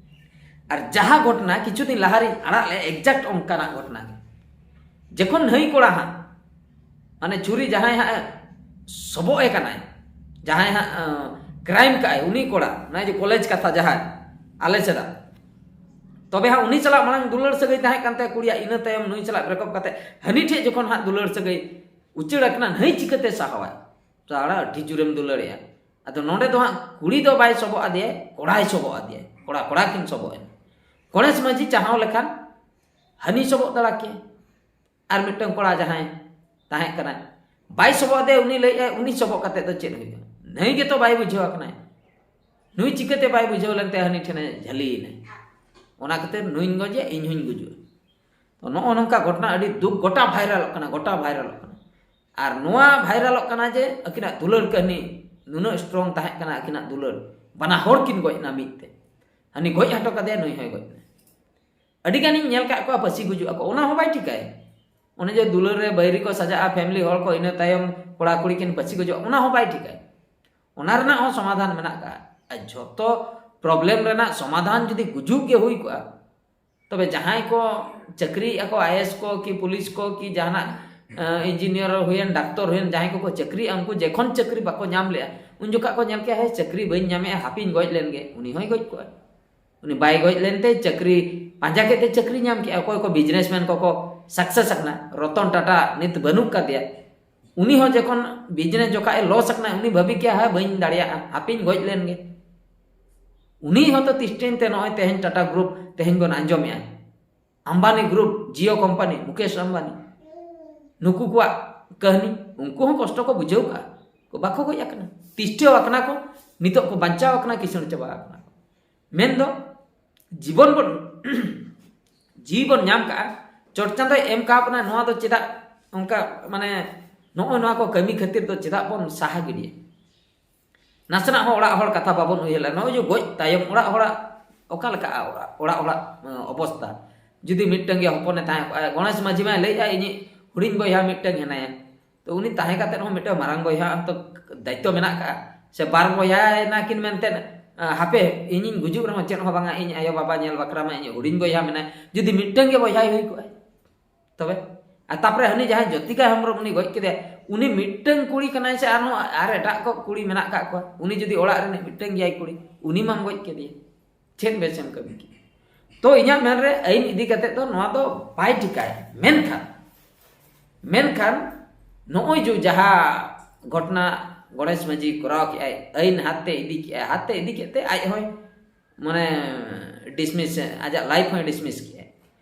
ᱟᱨ ᱡᱟᱦᱟᱸ ᱜᱷᱚᱴᱚᱱᱟ ᱠᱤᱪᱷᱩ ᱫᱤᱱ ᱞᱟᱦᱟ ᱨᱤᱧ ᱟᱲᱟᱜ ᱞᱮᱫ, ᱮᱠᱡᱟᱠᱴ ᱚᱱᱠᱟᱱᱟᱜ ᱜᱷᱚᱴᱚᱱᱟ ᱜᱮ᱾ ᱡᱚᱠᱷᱚᱱ ᱱᱟᱹᱭ ᱠᱚᱲᱟ ᱦᱟᱸᱜ, ᱢᱟᱱᱮ, ᱪᱩᱨᱤ ᱡᱟᱦᱟᱸᱭ ᱦᱟᱸᱜ ᱥᱚᱵᱚᱜ ᱮ ᱠᱟᱱᱟᱭ, ᱡᱟᱦᱟᱸᱭ ᱦᱟᱸᱜ, ᱟᱸ, ᱠᱨᱟᱭᱤᱢ ᱠᱟᱜᱼᱟᱭ, ᱩᱱᱤ ᱠᱚᱲᱟ, ᱱᱚᱜᱼᱚᱭ ᱡᱮ ᱠᱚᱞᱮᱡᱽ ᱠᱟᱛᱷᱟ ᱡᱟᱦᱟᱸᱭ, ᱟᱞᱮ ᱥᱮᱫᱟᱜ, ᱛᱚᱵᱮ ᱦᱟᱸᱜ ᱩᱱᱤ ᱥᱟᱞᱟᱜ ᱢᱟᱲᱟᱝ ᱫᱩᱞᱟᱹᱲ ᱥᱟᱹᱜᱟᱹᱭ ᱛᱟᱦᱮᱸ ᱠᱟᱱ ᱛᱟᱭᱟ ᱠᱩᱲᱤᱭᱟᱜ, ᱤᱱᱟᱹ ᱛᱟᱭᱚᱢ ᱱᱩᱭ ᱥᱟᱞᱟᱜ ᱵᱨᱮᱠᱟᱯ ᱠᱟᱛᱮ ᱦᱟᱹᱱᱤ ᱴᱷᱮᱡ ᱡᱚᱠᱷᱚᱱ ᱦᱟᱸᱜ ᱫᱩᱞᱟᱹᱲ ᱥᱟᱹᱜᱟᱹᱭ ᱩᱪᱟᱹᱲ ᱟᱠᱟᱱᱟ, ᱱᱟᱹᱭ ᱪᱤᱠᱟᱹᱛᱮ ᱥᱟᱦᱟᱣᱟᱭ? ᱛᱟᱦᱞᱮ ᱟᱹᱰᱤ ᱡᱳᱨᱮᱢ ᱫᱩᱞᱟᱹᱲᱮᱜᱼᱟ᱾ ᱟᱫᱚ ᱱᱚᱰᱮ ᱫᱚ ᱦᱟᱸᱜ ᱠᱩᱲᱤ ᱫᱚ ᱵᱟᱭ ᱥᱚᱵᱚᱜ ᱟᱫᱮᱭᱟ, ᱠᱚᱲᱟᱭ ᱥᱚᱵᱚᱜ ᱟᱫᱮᱭᱟ, ᱠᱚᱲᱟ, ᱠᱚᱲᱟ ᱠᱤᱱ ᱥᱚᱵᱚᱜ ᱮᱱᱟ᱾ ᱜᱚᱬᱮᱥ ᱢᱟᱹᱡᱷᱤ ᱪᱟᱦᱟᱣ ᱞᱮᱠᱷᱟᱱ ᱦᱟᱹᱱᱤ ᱥᱚᱵᱚᱜ ᱫᱟᱲᱮ ᱠᱮᱭᱟ᱾ ᱟᱨ ᱢᱤᱫᱴᱟᱝ ᱠᱚᱲᱟ ᱡᱟᱦᱟᱸᱭ ᱛᱟᱦᱮᱸ ᱠᱟᱱᱟᱭ, ᱵᱟᱭ ᱥᱚᱵᱚᱜ ᱟᱫᱮᱭᱟ, ᱩᱱᱤ ᱞᱟᱹᱭᱮᱫᱼᱟᱭ, ᱩᱱᱤ ᱥᱚᱵᱚᱜ ᱠᱟᱛᱮ ᱫᱚ ᱪᱮᱫ ᱦᱩᱭᱩᱜᱼᱟ? ᱱᱟᱹᱭ ᱜᱮᱛᱚ ᱵᱟᱭ ᱵᱩᱡᱷᱟᱹᱣ ᱟᱠᱟᱱᱟᱭ᱾ ᱱᱩᱭ ᱪᱤᱠᱟᱹᱛᱮ ᱵᱟᱭ ᱵᱩᱡᱷᱟᱹᱣ ᱞᱮᱱᱛᱮ ᱦᱟᱹᱱᱤ ᱴᱷᱮᱱᱮ ᱡᱷᱟᱹᱞᱤᱭᱮᱱᱟᱭ? ᱚᱱᱟ ᱠᱷᱟᱹᱛᱤᱨ ᱱᱩᱭᱧ ᱜᱚᱡᱮᱭᱟ, ᱤᱧ ᱦᱚᱧ ᱜᱩᱡᱩᱜᱼᱟ᱾ ᱛᱚ, ᱱᱚᱜᱼᱚ ᱱᱚᱝᱠᱟ ᱜᱷᱚᱴᱚᱱᱟ ᱟᱹᱰᱤ ᱫᱩᱠ, ᱜᱚᱴᱟ ᱵᱷᱟᱭᱨᱟᱞᱚᱜ ᱠᱟᱱᱟ, ᱜᱚᱴᱟ ᱵᱷᱟᱭᱨᱟᱞᱚᱜ ᱠᱟᱱᱟ᱾ ᱟᱨ ᱱᱚᱣᱟ ᱵᱷᱟᱭᱨᱟᱞᱚᱜ ᱠᱟᱱᱟ ᱡᱮ ᱟᱹᱠᱤᱱᱟᱜ ᱫᱩᱞᱟᱹᱲ ᱠᱟᱹᱦᱱᱤ ᱱᱩᱱᱟᱹᱜ ᱥᱴᱨᱚᱝ ᱛᱟᱦᱮᱸ ᱠᱟᱱᱟ, ᱟᱹᱠᱤᱱᱟᱜ ᱫᱩᱞᱟᱹᱲ, ᱵᱟᱱᱟ ᱦᱚᱲ ᱠᱤᱱ ᱜᱚᱡ ᱮᱱᱟ ᱢᱤᱫ ᱛᱮ᱾ ᱦᱟᱹᱱᱤ ᱜᱚᱡ ᱦᱚᱴᱚ ᱠᱟᱫᱮᱭᱟ, ᱱᱩᱭ ᱦᱚᱸᱭ ᱜᱚᱡ ᱮᱱᱟ᱾ ᱟᱹᱰᱤ ᱜᱟᱱᱤᱧ ᱧᱮᱞ ᱠᱟᱜ ᱠᱚᱣᱟ ᱯᱟᱹᱥᱤ ᱜᱩᱡᱩᱜ ᱟᱠᱚ, ᱚᱱᱟ ᱦᱚᱸ ᱵᱟᱭ ᱴᱷᱤᱠᱟᱭ᱾ ᱚᱱᱮ ᱡᱮ ᱫᱩᱞᱟᱹᱲ ᱨᱮ ᱵᱟᱹᱭᱨᱤ ᱠᱚ ᱥᱟᱡᱟᱜᱼᱟ, ᱯᱷᱮᱢᱤᱞᱤ ᱦᱚᱲ ᱠᱚ, ᱤᱱᱟᱹ ᱛᱟᱭᱚᱢ ᱠᱚᱲᱟ ᱠᱩᱲᱤ ᱠᱤᱱ ᱯᱟᱹᱥᱤ ᱜᱚᱡᱚᱜᱼᱟ, ᱚᱱᱟ ᱦᱚᱸ ᱵᱟᱭ ᱴᱷᱤᱠᱟᱭ᱾ ᱚᱱᱟ ᱨᱮᱱᱟᱜ ᱦᱚᱸ ᱥᱚᱢᱟᱫᱷᱟᱱ ᱢᱮᱱᱟᱜ ᱠᱟᱜᱼᱟ᱾ ᱟᱨ ᱡᱷᱚᱛᱚ ᱯᱨᱚᱵᱞᱮᱢ ᱨᱮᱱᱟᱜ ᱥᱚᱢᱟᱫᱷᱟᱱ ᱡᱩᱫᱤ ᱜᱩᱡᱩᱜ ᱜᱮ ᱦᱩᱭ ᱠᱚᱜᱼᱟ, ᱛᱚᱵᱮ ᱡᱟᱦᱟᱸᱭ ᱠᱚ ᱪᱟᱹᱠᱨᱤᱭᱮᱫᱼᱟ ᱠᱚ, ᱟᱭᱮᱥ ᱠᱚ ᱠᱤ ᱯᱩᱞᱤᱥ ᱠᱚ ᱠᱤ ᱡᱟᱦᱟᱱᱟᱜ ᱤᱧᱡᱤᱱᱤᱭᱟᱨ ᱦᱩᱭᱮᱱ, ᱰᱟᱠᱛᱚᱨ ᱦᱩᱭᱮᱱ, ᱡᱟᱦᱟᱸᱭ ᱠᱚᱠᱚ ᱪᱟᱹᱠᱨᱤᱭᱮᱫᱼᱟ, ᱩᱱᱠᱩ ᱡᱚᱠᱷᱚᱱ ᱪᱟᱹᱠᱨᱤ ᱵᱟᱠᱚ ᱧᱟᱢ ᱞᱮᱜᱼᱟ, ᱩᱱ ᱡᱚᱠᱷᱚᱱ ᱠᱚ ᱧᱮᱞ ᱠᱮᱜᱼᱟ, ᱦᱮᱸ, ᱪᱟᱹᱠᱨᱤ ᱵᱟᱹᱧ ᱧᱟᱢᱮᱜᱼᱟ, ᱦᱟᱯᱮᱧ ᱜᱚᱡ ᱞᱮᱱ ᱜᱮ, ᱩᱱᱤ ᱦᱚᱸᱭ ᱜᱚᱡ ᱠᱚᱜᱼᱟ᱾ ᱩᱱᱤ ᱵᱟᱭ ᱜᱚᱡ ᱞᱮᱱᱛᱮ ᱪᱟᱹᱠᱨᱤ ᱯᱟᱸᱡᱟ ᱠᱮᱫ ᱛᱮ ᱪᱟᱹᱠᱨᱤ ᱧᱟᱢ ᱠᱮᱜᱼᱟ᱾ ᱚᱠᱚᱭ ᱠᱚ ᱵᱤᱡᱽᱱᱮᱥᱢᱮᱱ ᱠᱚᱠᱚ ᱥᱟᱠᱥᱮᱥ ᱟᱠᱟᱱᱟ, ᱨᱚᱛᱚᱱ ᱴᱟᱴᱟ ᱱᱤᱛ ᱵᱟᱹᱱᱩᱜ ᱠᱟᱫᱮᱭᱟ, ᱩᱱᱤ ᱦᱚᱸ ᱡᱚᱠᱷᱚᱱ ᱵᱤᱡᱽᱱᱮᱥ ᱡᱚᱠᱷᱟᱡ ᱮ ᱞᱚᱥ ᱟᱠᱟᱱᱟ, ᱩᱱᱤ ᱵᱷᱟᱹᱵᱤ ᱠᱮᱜᱼᱟ, ᱦᱮᱸ, ᱵᱟᱹᱧ ᱫᱟᱲᱮᱭᱟᱜᱼᱟ, ᱦᱟᱯᱮᱧ ᱜᱚᱡ ᱞᱮᱱ ᱜᱮ᱾ ᱩᱱᱤ ᱦᱚᱸᱛᱚ ᱛᱤᱥᱴᱮᱱ ᱛᱮ ᱱᱚᱜᱼᱚᱭ ᱛᱮᱦᱮᱧ ᱴᱟᱴᱟ ᱜᱨᱩᱯ ᱛᱮᱦᱮᱧ ᱵᱚᱱ ᱟᱸᱡᱚᱢᱮᱜᱼᱟ, ᱟᱢᱵᱟᱱᱤ ᱜᱨᱩᱯ, ᱡᱤᱭᱳ ᱠᱳᱢᱯᱟᱱᱤ, ᱢᱩᱠᱮᱥ ᱟᱢᱵᱟᱱᱤ, ᱱᱩᱠᱩ ᱠᱚᱣᱟᱜ ᱠᱟᱹᱦᱱᱤ, ᱩᱱᱠᱩ ᱦᱚᱸ ᱠᱚᱥᱴᱚ ᱠᱚ ᱵᱩᱡᱷᱟᱹᱣ ᱠᱟᱜᱼᱟ, ᱠᱚ ᱵᱟᱠᱚ ᱜᱚᱡ ᱟᱠᱟᱱᱟ, ᱛᱤᱥᱴᱟᱹᱣ ᱟᱠᱟᱱᱟ ᱠᱚ, ᱱᱤᱛᱚᱜ ᱠᱚ ᱵᱟᱧᱪᱟᱣ ᱟᱠᱟᱱᱟ, ᱠᱤᱥᱟᱹᱬ ᱪᱟᱵᱟ ᱟᱠᱟᱱᱟ ᱠᱚ᱾ ᱢᱮᱱᱫᱚ ᱡᱤᱵᱚᱱ ᱵᱚᱱ ᱡᱤᱣᱤ ᱵᱚᱱ ᱧᱟᱢ ᱠᱟᱜᱼᱟ, ᱪᱚᱴ ᱪᱟᱸᱫᱚᱭ ᱮᱢ ᱠᱟᱣ ᱵᱚᱱᱟ, ᱱᱚᱣᱟ ᱫᱚ ᱪᱮᱫᱟᱜ ᱚᱱᱠᱟ, ᱢᱟᱱᱮ, ᱱᱚᱜᱼᱚᱭ ᱱᱚᱣᱟ ᱠᱚ ᱠᱟᱹᱢᱤ ᱠᱷᱟᱹᱛᱤᱨ ᱫᱚ ᱪᱮᱫᱟᱜ ᱵᱚᱱ ᱥᱟᱦᱟ ᱜᱤᱰᱤᱭᱟ? ᱱᱟᱥᱮᱱᱟᱜ ᱦᱚᱸ ᱚᱲᱟᱜ ᱦᱚᱲ ᱠᱟᱛᱷᱟ ᱵᱟᱵᱚᱱ ᱩᱭᱦᱟᱹᱨ ᱞᱮᱫᱟ᱾ ᱱᱚᱜᱼᱚᱭ ᱡᱮ ᱜᱚᱡ ᱛᱟᱭᱚᱢ ᱚᱲᱟᱜ ᱦᱚᱲᱟᱜ ᱚᱠᱟ ᱞᱮᱠᱟ ᱚᱲᱟᱜ, ᱚᱲᱟᱜ ᱦᱚᱲᱟᱜ, ᱮᱸ, ᱚᱵᱚᱥᱛᱟ? ᱡᱩᱫᱤ ᱢᱤᱫᱴᱟᱝ ᱜᱮ ᱦᱚᱯᱚᱱᱮ ᱛᱟᱦᱮᱸ ᱠᱚᱜᱼᱟ, ᱜᱚᱬᱮᱥ ᱢᱟᱹᱡᱷᱤ ᱢᱟᱭ ᱞᱟᱹᱭᱮᱫᱼᱟ, ᱤᱧᱤᱡ ᱦᱩᱰᱤᱧ ᱵᱚᱭᱦᱟ ᱢᱤᱫᱴᱟᱝ ᱦᱮᱱᱟᱭᱟ, ᱛᱚ ᱩᱱᱤ ᱛᱟᱦᱮᱸ ᱠᱟᱛᱮᱫ ᱦᱚᱸ ᱢᱤᱫᱴᱟᱝ ᱢᱟᱨᱟᱝ ᱵᱚᱭᱦᱟ ᱛᱚ ᱫᱟᱭᱤᱛᱛᱚ ᱢᱮᱱᱟᱜ ᱠᱟᱜᱼᱟ, ᱥᱮ ᱵᱟᱨ ᱵᱚᱭᱦᱟ ᱮᱱᱟ ᱠᱤᱱ ᱢᱮᱱᱛᱮ, ᱟᱸ, ᱦᱟᱯᱮ ᱤᱧᱤᱧ ᱜᱩᱡᱩᱜ ᱨᱮᱦᱚᱸ ᱪᱮᱫ ᱦᱚᱸ ᱵᱟᱝᱟ, ᱤᱧ ᱟᱭᱳ ᱵᱟᱵᱟ ᱧᱮᱞ ᱵᱟᱠᱷᱨᱟ ᱢᱟ ᱤᱧᱤᱡ ᱦᱩᱰᱤᱧ ᱵᱚᱭᱦᱟ ᱢᱮᱱᱟᱭ, ᱡᱩᱫᱤ ᱢᱤᱫᱴᱟᱝ ᱜᱮ ᱵᱚᱭᱦᱟᱭ ᱦᱩᱭ ᱠᱚᱜᱼᱟᱭ ᱛᱚᱵᱮ? ᱟᱨ ᱛᱟᱯᱚᱨᱮ ᱦᱟᱹᱱᱤ ᱡᱟᱦᱟᱸᱭ ᱡᱳᱛᱤᱠᱟ ᱦᱮᱢᱵᱨᱚᱢ ᱩᱱᱤ ᱜᱚᱡ ᱠᱮᱫᱮᱭᱟ, ᱩᱱᱤ ᱢᱤᱫᱴᱟᱝ ᱠᱩᱲᱤ ᱠᱟᱱᱟᱭ ᱥᱮ ᱟᱨᱦᱚᱸ ᱟᱨ ᱮᱴᱟᱜ ᱠᱚ ᱠᱩᱲᱤ ᱢᱮᱱᱟᱜ ᱠᱟᱜ ᱠᱚᱣᱟ? ᱩᱱᱤ ᱡᱩᱫᱤ ᱚᱲᱟᱜ ᱨᱤᱱᱤᱡ ᱢᱤᱫᱴᱟᱝ ᱜᱮᱭᱟᱭ ᱠᱩᱲᱤ, ᱩᱱᱤ ᱢᱟᱢ ᱜᱚᱡ ᱠᱮᱫᱮᱭᱟ, ᱪᱮᱫ ᱵᱮᱥᱮᱢ ᱠᱟᱹᱢᱤ ᱠᱮᱫᱟ? ᱛᱚ ᱤᱧᱟᱹᱜ ᱢᱮᱱ ᱨᱮ ᱟᱹᱭᱤᱱ ᱤᱫᱤ ᱠᱟᱛᱮ ᱫᱚ ᱱᱚᱣᱟ ᱫᱚ ᱵᱟᱭ ᱴᱷᱤᱠᱟᱭᱟ᱾ ᱢᱮᱱᱠᱷᱟᱱ, ᱢᱮᱱᱠᱷᱟᱱ ᱱᱚᱜᱼᱚᱭ ᱡᱮ ᱡᱟᱦᱟᱸ ᱜᱷᱚᱴᱱᱟ ᱜᱚᱬᱮᱥ ᱢᱟᱹᱡᱷᱤ ᱠᱚᱨᱟᱣ ᱠᱮᱜᱼᱟᱭ, ᱟᱹᱭᱤᱱ ᱦᱟᱛ ᱛᱮ ᱤᱫᱤ ᱠᱮᱜᱼᱟᱭ, ᱦᱟᱛ ᱛᱮ ᱤᱫᱤ ᱠᱮᱫ ᱛᱮ ᱟᱡ ᱦᱚᱸᱭ, ᱢᱟᱱᱮ, ᱰᱤᱥᱢᱤᱥ, ᱟᱡᱟᱜ ᱞᱟᱭᱤᱯᱷ ᱦᱚᱸᱭ ᱰᱤᱥᱢᱤᱥ ᱠᱮᱜᱼᱟᱭ᱾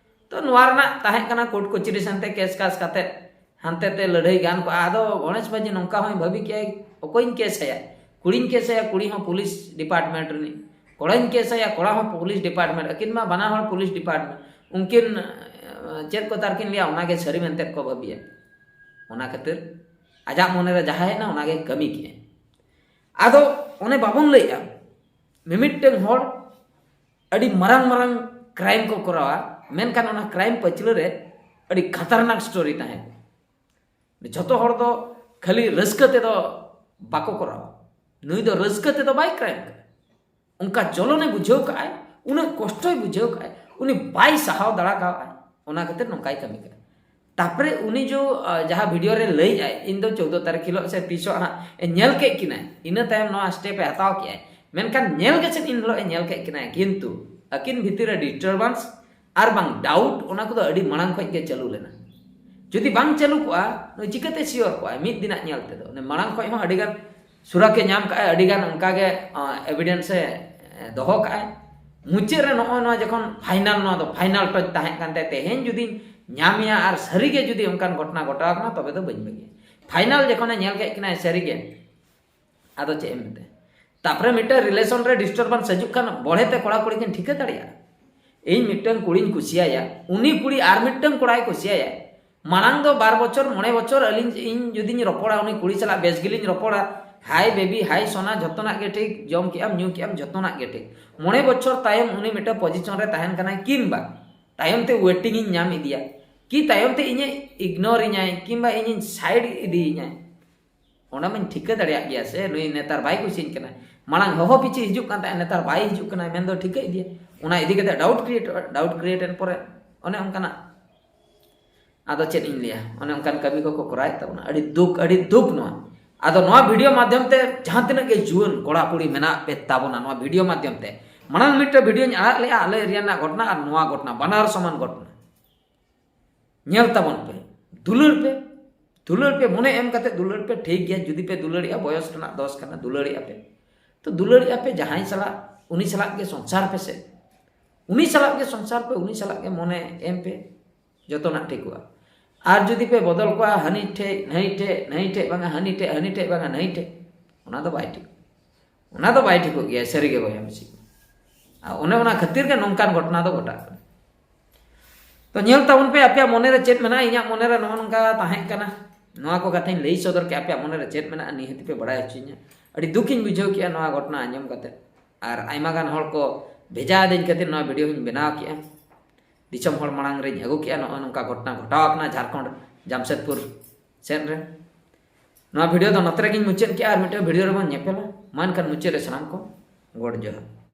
ᱛᱚ ᱱᱚᱣᱟ ᱨᱮᱱᱟᱜ ᱛᱟᱦᱮᱸ ᱠᱟᱱᱟ ᱠᱳᱨᱴ ᱠᱚᱪᱟᱹᱨᱤ ᱥᱟᱶᱛᱮ ᱠᱮᱥ ᱠᱟᱥ ᱠᱟᱛᱮ ᱦᱟᱱᱛᱮ ᱛᱮ ᱞᱟᱹᱲᱦᱟᱹᱭ ᱜᱟᱱ ᱠᱚᱜᱼᱟ᱾ ᱟᱫᱚ ᱜᱚᱬᱮᱥ ᱢᱟᱹᱡᱷᱤ ᱱᱚᱝᱠᱟ ᱦᱚᱸᱭ ᱵᱷᱟᱹᱵᱤ ᱠᱮᱜᱼᱟᱭ, ᱚᱠᱚᱭᱤᱧ ᱠᱮᱥ ᱟᱭᱟ? ᱠᱩᱲᱤᱧ ᱠᱮᱥ ᱟᱭᱟ, ᱠᱩᱲᱤ ᱦᱚᱸ ᱯᱩᱞᱤᱥ ᱰᱤᱯᱟᱨᱴᱢᱮᱱᱴ ᱨᱤᱱᱤᱡ, ᱠᱚᱲᱟᱧ ᱠᱮᱥ ᱟᱭᱟ, ᱠᱚᱲᱟ ᱦᱚᱸ ᱯᱩᱞᱤᱥ ᱰᱤᱯᱟᱨᱴᱢᱮᱱᱴ, ᱟᱹᱠᱤᱱ ᱢᱟ ᱵᱟᱱᱟ ᱦᱚᱲ ᱯᱩᱞᱤᱥ ᱰᱤᱯᱟᱨᱴᱢᱮᱱᱴ᱾ ᱩᱱᱠᱤᱱ, ᱮ, ᱪᱮᱫ ᱠᱚ ᱛᱟᱨᱠᱤᱱ ᱞᱟᱹᱭᱟ, ᱚᱱᱟᱜᱮ ᱥᱟᱹᱨᱤ ᱢᱮᱱᱛᱮ ᱠᱚ ᱵᱷᱟᱹᱵᱤᱭᱟ᱾ ᱚᱱᱟ ᱠᱷᱟᱹᱛᱤᱨ ᱟᱡᱟᱜ ᱢᱚᱱᱮᱨᱮ ᱡᱟᱦᱟᱸ ᱦᱮᱡ ᱮᱱᱟ, ᱚᱱᱟᱜᱮ ᱠᱟᱹᱢᱤ ᱠᱮᱜᱼᱟᱭ᱾ ᱟᱫᱚ ᱚᱱᱮ ᱵᱟᱵᱚᱱ ᱞᱟᱹᱭᱮᱜᱼᱟ, ᱢᱤᱢᱤᱫᱴᱟᱝ ᱦᱚᱲ ᱟᱹᱰᱤ ᱢᱟᱨᱟᱝ ᱢᱟᱨᱟᱝ ᱠᱨᱟᱭᱤᱢ ᱠᱚ ᱠᱚᱨᱟᱣᱟ, ᱢᱮᱱᱠᱷᱟᱱ ᱚᱱᱟ ᱠᱨᱟᱭᱤᱢ ᱯᱟᱹᱪᱷᱞᱟᱹ ᱨᱮ ᱟᱹᱰᱤ ᱠᱷᱟᱛᱟᱨᱱᱟᱠ ᱥᱴᱳᱨᱤ ᱛᱟᱦᱮᱸ ᱠᱟᱱᱟ᱾ ᱡᱷᱚᱛᱚ ᱦᱚᱲ ᱫᱚ ᱠᱷᱟᱹᱞᱤ ᱨᱟᱹᱥᱠᱟᱹ ᱛᱮᱫᱚ ᱵᱟᱠᱚ ᱠᱚᱨᱟᱣᱟ᱾ ᱱᱩᱭ ᱫᱚ ᱨᱟᱹᱥᱠᱟᱹ ᱛᱮᱫᱚ ᱵᱟᱭ ᱠᱨᱟᱭᱤᱢ ᱠᱟᱱᱟ᱾ ᱚᱱᱠᱟ ᱡᱚᱞᱚᱱᱮ ᱵᱩᱡᱷᱟᱹᱣ ᱠᱟᱜᱼᱟᱭ, ᱩᱱᱟᱹᱜ ᱠᱚᱥᱴᱚᱭ ᱵᱩᱡᱷᱟᱹᱣ ᱠᱟᱜᱼᱟᱭ, ᱩᱱᱤ ᱵᱟᱭ ᱥᱟᱦᱟᱣ ᱫᱟᱲᱮ ᱠᱟᱣᱟᱜᱼᱟᱭ, ᱚᱱᱟ ᱠᱷᱟᱹᱛᱤᱨ ᱱᱚᱝᱠᱟᱭ ᱠᱟᱹᱢᱤ ᱠᱟᱱᱟ᱾ ᱛᱟᱯᱚᱨᱮ ᱩᱱᱤ ᱡᱚ ᱡᱟᱦᱟᱸ ᱵᱷᱤᱰᱤᱭᱳ ᱨᱮ ᱞᱟᱹᱭᱮᱫᱼᱟᱭ, ᱤᱧ ᱫᱚ ᱪᱳᱫᱽᱫᱳ ᱛᱟᱹᱨᱤᱠᱷ ᱦᱤᱞᱳᱜ ᱥᱮ ᱛᱤᱥᱚᱜ ᱦᱟᱸᱜ ᱮ ᱧᱮᱞ ᱠᱮᱫ ᱠᱤᱱᱟᱭ, ᱤᱱᱟᱹ ᱛᱟᱭᱚᱢ ᱱᱚᱣᱟ ᱥᱴᱮᱯ ᱮ ᱦᱟᱛᱟᱣ ᱠᱮᱫᱼᱟᱭ᱾ ᱢᱮᱱᱠᱷᱟᱱ ᱧᱮᱞ ᱜᱮ ᱪᱮᱫ ᱤᱱ ᱦᱤᱞᱳᱜ ᱮ ᱧᱮᱞ ᱠᱮᱫ ᱠᱤᱱᱟᱭ, ᱠᱤᱱᱛᱩ ᱟᱹᱠᱤᱱ ᱵᱷᱤᱛᱤᱨ ᱨᱮ ᱰᱤᱥᱴᱟᱨᱵᱟᱱᱥ ᱟᱨ ᱵᱟᱝ ᱰᱟᱣᱩᱴ, ᱚᱱᱟ ᱠᱚᱫᱚ ᱟᱹᱰᱤ ᱢᱟᱲᱟᱝ ᱠᱷᱚᱱ ᱜᱮ ᱪᱟᱹᱞᱩ ᱞᱮᱱᱟ᱾ ᱡᱩᱫᱤ ᱵᱟᱝ ᱪᱟᱹᱞᱩ ᱠᱚᱜᱼᱟ, ᱱᱩᱭ ᱪᱤᱠᱟᱹᱛᱮ ᱥᱤᱭᱳᱨ ᱠᱚᱜᱼᱟᱭ? ᱢᱤᱫ ᱫᱤᱱᱟᱜ ᱧᱮᱞ ᱛᱮᱫᱚ ᱩᱱᱤ ᱢᱟᱲᱟᱝ ᱠᱷᱚᱱ ᱦᱚᱸ ᱟᱹᱰᱤᱜᱟᱱ ᱥᱩᱨᱟᱠᱮ ᱧᱟᱢ ᱠᱟᱜᱼᱟ, ᱟᱹᱰᱤᱜᱟᱱ ᱚᱱᱠᱟᱜᱮ ᱮᱵᱤᱰᱮᱱᱥ ᱮ ᱫᱚᱦᱚ ᱠᱟᱜᱼᱟᱭ᱾ ᱢᱩᱪᱟᱹᱫ ᱨᱮ ᱱᱚᱜᱼᱚᱭ ᱱᱚᱣᱟ ᱡᱚᱠᱷᱚᱱ ᱯᱷᱟᱭᱱᱟᱞ, ᱱᱚᱣᱟ ᱫᱚ ᱯᱷᱟᱭᱱᱟᱞ ᱴᱚᱪ ᱛᱟᱦᱮᱸ ᱠᱟᱱ ᱛᱟᱭᱟ, ᱛᱮᱦᱮᱧ ᱡᱩᱫᱤᱧ ᱧᱟᱢᱮᱭᱟ ᱟᱨ ᱥᱟᱹᱨᱤᱜᱮ ᱡᱩᱫᱤ ᱚᱱᱠᱟᱱ ᱜᱷᱚᱴᱚᱱᱟ ᱜᱷᱚᱴᱟᱣ ᱠᱟᱱᱟ, ᱛᱚᱵᱮ ᱫᱚ ᱵᱟᱹᱧ ᱵᱟᱹᱜᱤᱭᱟ᱾ ᱯᱷᱟᱭᱱᱟᱞ ᱡᱚᱠᱷᱚᱱᱮ ᱧᱮᱞ ᱠᱮᱫ ᱠᱤᱱᱟᱭ ᱥᱟᱹᱨᱤᱜᱮ, ᱟᱫᱚ ᱪᱮᱫ ᱮᱢ ᱢᱮᱛᱟᱭᱟ? ᱛᱟᱯᱚᱨᱮ ᱢᱤᱫᱴᱮᱱ ᱨᱤᱞᱮᱥᱚᱱ ᱨᱮ ᱰᱤᱥᱴᱟᱨᱵᱟᱱᱥ ᱦᱤᱡᱩᱜ ᱠᱷᱟᱱ ᱵᱚᱲᱦᱮ ᱛᱮ ᱠᱚᱲᱟ ᱠᱩᱲᱤ ᱠᱤᱱ ᱴᱷᱤᱠᱟᱹ ᱫᱟᱲᱮᱭᱟᱜᱼᱟ᱾ ᱤᱧ ᱢᱤᱫᱴᱟᱝ ᱠᱩᱲᱤᱧ ᱠᱩᱥᱤᱭᱟᱭᱟ, ᱩᱱᱤ ᱠᱩᱲᱤ ᱟᱨ ᱢᱤᱫᱴᱟᱝ ᱠᱚᱲᱟᱭ ᱠᱩᱥᱤᱭᱟᱭᱟ᱾ ᱢᱟᱲᱟᱝ ᱫᱚ ᱵᱟᱨ ᱵᱚᱪᱷᱚᱨ, ᱢᱚᱬᱮ ᱵᱚᱪᱷᱚᱨ ᱟᱹᱞᱤᱧ, ᱤᱧ ᱡᱩᱫᱤᱧ ᱨᱚᱯᱚᱲᱟ, ᱩᱱᱤ ᱠᱩᱲᱤ ᱥᱟᱞᱟᱜ ᱵᱮᱥ ᱜᱮᱞᱤᱧ ᱨᱚᱯᱚᱲᱟ, "ᱦᱟᱭ ᱵᱮᱵᱤ, ᱦᱟᱭ ᱥᱳᱱᱟ, ᱡᱷᱚᱛᱚᱱᱟᱜ ᱜᱮ ᱴᱷᱤᱠ, ᱡᱚᱢ ᱠᱮᱜ ᱟᱢ, ᱧᱩ ᱠᱮᱜ ᱟᱢ, ᱡᱷᱚᱛᱚᱱᱟᱜ ᱜᱮ ᱴᱷᱤᱠ᱾" ᱢᱚᱬᱮ ᱵᱚᱪᱷᱚᱨ ᱛᱟᱭᱚᱢ ᱩᱱᱤ ᱢᱤᱫᱴᱟᱝ ᱯᱚᱡᱤᱥᱚᱱ ᱨᱮ ᱛᱟᱦᱮᱱ ᱠᱟᱱᱟᱭ, ᱠᱤᱝᱵᱟ ᱛᱟᱭᱚᱢ ᱛᱮ ᱣᱮᱴᱤᱝ ᱤᱧ ᱧᱟᱢ ᱤᱫᱤᱭᱟ, ᱠᱤ ᱛᱟᱭᱚᱢ ᱛᱮ ᱤᱧᱮ ᱤᱜᱱᱳᱨ ᱤᱧᱟᱭ, ᱠᱤᱝᱵᱟ ᱤᱧᱤᱧ ᱥᱟᱭᱤᱰ ᱤᱫᱤᱭᱤᱧᱟᱭ, ᱚᱱᱟ ᱢᱟᱧ ᱴᱷᱤᱠᱟᱹ ᱫᱟᱲᱮᱭᱟᱜ ᱜᱮᱭᱟ ᱥᱮ, ᱱᱩᱭ ᱱᱮᱛᱟᱨ ᱵᱟᱭ ᱠᱩᱥᱤᱧ ᱠᱟᱱᱟ᱾ ᱢᱟᱲᱟᱝ ᱦᱚᱦᱚ ᱯᱤᱪᱷᱤ ᱦᱤᱡᱩᱜ ᱠᱟᱱ ᱛᱟᱦᱮᱸᱫ, ᱱᱮᱛᱟᱨ ᱵᱟᱭ ᱦᱤᱡᱩᱜ ᱠᱟᱱᱟ, ᱢᱮᱱᱫᱚ ᱴᱷᱤᱠᱟᱹ ᱤᱫᱤᱭᱟ᱾ ᱚᱱᱟ ᱤᱫᱤ ᱠᱟᱛᱮ ᱰᱟᱣᱩᱴ ᱠᱨᱤᱭᱮᱴ, ᱰᱟᱣᱩᱴ ᱠᱨᱤᱭᱮᱴ ᱮᱱ ᱯᱚᱨᱮ ᱚᱱᱮ ᱚᱱᱠᱟᱱᱟᱜ, ᱟᱫᱚ ᱪᱮᱫ ᱤᱧ ᱞᱟᱹᱭᱟ, ᱚᱱᱮ ᱚᱱᱠᱟᱱ ᱠᱟᱹᱢᱤ ᱠᱚᱠᱚ ᱠᱚᱨᱟᱣᱮᱫ ᱛᱟᱵᱚᱱᱟ᱾ ᱟᱹᱰᱤ ᱫᱩᱠ, ᱟᱹᱰᱤ ᱫᱩᱠ ᱱᱚᱣᱟ᱾ ᱟᱫᱚ ᱱᱚᱣᱟ ᱵᱷᱤᱰᱤᱭᱳ ᱢᱟᱫᱽᱫᱷᱚᱢ ᱛᱮ ᱡᱟᱦᱟᱸ ᱛᱤᱱᱟᱹᱜ ᱜᱮ ᱡᱩᱣᱟᱹᱱ ᱠᱚᱲᱟ ᱠᱩᱲᱤ ᱢᱮᱱᱟᱜ ᱯᱮ ᱛᱟᱵᱚᱱᱟ, ᱱᱚᱣᱟ ᱵᱷᱤᱰᱤᱭᱳ ᱢᱟᱫᱽᱫᱷᱚᱢ ᱛᱮ, ᱢᱟᱲᱟᱝ ᱢᱤᱫᱴᱮᱱ ᱵᱷᱤᱰᱤᱭᱳᱧ ᱟᱲᱟᱜ ᱞᱮᱜᱼᱟ ᱟᱞᱮ ᱮᱨᱤᱭᱟ ᱨᱮᱱᱟᱜ ᱜᱷᱚᱴᱚᱱᱟ ᱟᱨ ᱱᱚᱣᱟ ᱜᱷᱚᱴᱚᱱᱟ, ᱵᱟᱱᱟᱨ ᱥᱚᱢᱟᱱ ᱜᱷᱚᱴᱚᱱᱟ᱾ ᱧᱮᱞ ᱛᱟᱵᱚᱱ ᱯᱮ, ᱫᱩᱞᱟᱹᱲ ᱯᱮ, ᱫᱩᱞᱟᱹᱲ ᱯᱮ, ᱢᱚᱱᱮ ᱮᱢ ᱠᱟᱛᱮ ᱫᱩᱞᱟᱹᱲ ᱯᱮ, ᱴᱷᱤᱠ ᱜᱮᱭᱟ᱾ ᱡᱩᱫᱤ ᱯᱮ ᱫᱩᱞᱟᱹᱲᱮᱜᱼᱟ, ᱵᱚᱭᱚᱥ ᱨᱮᱱᱟᱜ ᱫᱚᱥ ᱠᱟᱱᱟ, ᱫᱩᱞᱟᱹᱲᱮᱜᱼᱟ ᱯᱮ, ᱛᱚ ᱫᱩᱞᱟᱹᱲᱮᱜᱼᱟ ᱯᱮ, ᱡᱟᱦᱟᱸᱭ ᱥᱟᱞᱟᱜ, ᱩᱱᱤ ᱥᱟᱞᱟᱜ ᱜᱮ ᱥᱚᱝᱥᱟᱨ ᱯᱮ ᱥᱮ, ᱩᱱᱤ ᱥᱟᱞᱟᱜ ᱜᱮ ᱥᱚᱝᱥᱟᱨ ᱯᱮ, ᱩᱱᱤ ᱥᱟᱞᱟᱜ ᱜᱮ ᱢᱚᱱᱮ ᱮᱢ ᱯᱮ, ᱡᱚᱛᱚᱱᱟᱜ ᱴᱷᱤᱠᱚᱜᱼᱟ᱾ ᱟᱨ ᱡᱩᱫᱤ ᱯᱮ ᱵᱚᱫᱚᱞ ᱠᱚᱣᱟ, ᱦᱟᱹᱱᱤ ᱴᱷᱮᱡ ᱱᱟᱹᱭ ᱴᱷᱮᱡ, ᱱᱟᱹᱭ ᱴᱷᱮᱡ ᱵᱟᱝᱟ ᱦᱟᱹᱱᱤ ᱴᱷᱮᱡ, ᱦᱟᱹᱱᱤ ᱴᱷᱮᱡ ᱵᱟᱝᱟ ᱱᱟᱹᱭ ᱴᱷᱮᱡ, ᱚᱱᱟ ᱫᱚ ᱵᱟᱭ ᱴᱷᱤᱠ, ᱚᱱᱟ ᱫᱚ ᱵᱟᱭ ᱴᱷᱤᱠᱚᱜ ᱜᱮᱭᱟ, ᱥᱟᱹᱨᱤ ᱜᱮ ᱵᱚᱭᱦᱟ ᱢᱤᱥᱤ᱾ ᱟᱨ ᱚᱱᱮ ᱚᱱᱟ ᱠᱷᱟᱹᱛᱤᱨ ᱜᱮ ᱱᱚᱝᱠᱟᱱ ᱜᱷᱚᱴᱚᱱᱟ ᱫᱚ ᱜᱷᱚᱴᱟᱜ ᱠᱟᱱᱟ᱾ ᱛᱚ ᱧᱮᱞ ᱛᱟᱵᱚᱱ ᱯᱮ, ᱟᱯᱮᱭᱟᱜ ᱢᱚᱱᱮ ᱨᱮ ᱪᱮᱫ ᱢᱮᱱᱟᱜᱼᱟ? ᱤᱧᱟᱹᱜ ᱢᱚᱱᱮ ᱨᱮ ᱱᱚᱜᱼᱚ ᱱᱚᱝᱠᱟ ᱛᱟᱦᱮᱸ ᱠᱟᱱᱟ, ᱱᱚᱣᱟ ᱠᱚ ᱠᱟᱛᱷᱟᱧ ᱞᱟᱹᱭ ᱥᱚᱫᱚᱨ ᱠᱮᱫᱼᱟ᱾ ᱟᱯᱮᱭᱟᱜ ᱢᱚᱱᱮ ᱨᱮ ᱪᱮᱫ ᱢᱮᱱᱟᱜᱼᱟ, ᱱᱤᱦᱟᱹᱛ ᱯᱮ ᱵᱟᱲᱟᱭ ᱦᱚᱪᱚᱧᱟ᱾ ᱟᱹᱰᱤ ᱫᱩᱠᱤᱧ ᱵᱩᱡᱷᱟᱹᱣ ᱠᱮᱫᱼᱟ ᱱᱚᱣᱟ ᱜᱷᱚᱴᱚᱱᱟ ᱟᱸᱡᱚᱢ ᱠᱟᱛᱮ, ᱟᱨ ᱟᱭᱢᱟ ᱜᱟᱱ ᱦᱚᱲ ᱠᱚ ᱵᱷᱮᱡᱟ ᱟᱹᱫᱤᱧ ᱠᱷᱟᱹᱛᱤᱨ ᱱᱚᱣᱟ ᱵᱷᱤᱰᱤᱭᱳ ᱦᱚᱸᱧ ᱵᱮᱱᱟᱣ ᱠᱮᱫᱼᱟ᱾ ᱫᱤᱥᱚᱢ ᱦᱚᱲ ᱢᱟᱲᱟᱝ ᱨᱤᱧ ᱟᱹᱜᱩ ᱠᱮᱜᱼᱟ᱾ ᱱᱚᱜᱼᱚᱭ ᱱᱚᱝᱠᱟ ᱜᱷᱚᱴᱚᱱᱟ ᱜᱷᱚᱴᱟᱣ ᱟᱠᱟᱱᱟ ᱡᱷᱟᱲᱠᱷᱚᱸᱰ ᱡᱟᱢᱥᱮᱫᱽᱯᱩᱨ ᱥᱮᱫ ᱨᱮ᱾ ᱱᱚᱣᱟ ᱵᱷᱤᱰᱤᱭᱳ ᱫᱚ ᱱᱚᱛᱮ ᱨᱮᱜᱮᱧ ᱢᱩᱪᱟᱹᱫ ᱠᱮᱜᱼᱟ, ᱟᱨ ᱢᱤᱫᱴᱮᱱ ᱵᱷᱤᱰᱤᱭᱳ ᱨᱮᱵᱚᱱ ᱧᱮᱯᱮᱞᱟ᱾ ᱢᱟ ᱮᱱᱠᱷᱟᱱ ᱢᱩᱪᱟᱹᱫ ᱨᱮ ᱥᱟᱱᱟᱢ ᱠᱚ ᱜᱚᱰ ᱡᱚᱦᱟᱨ᱾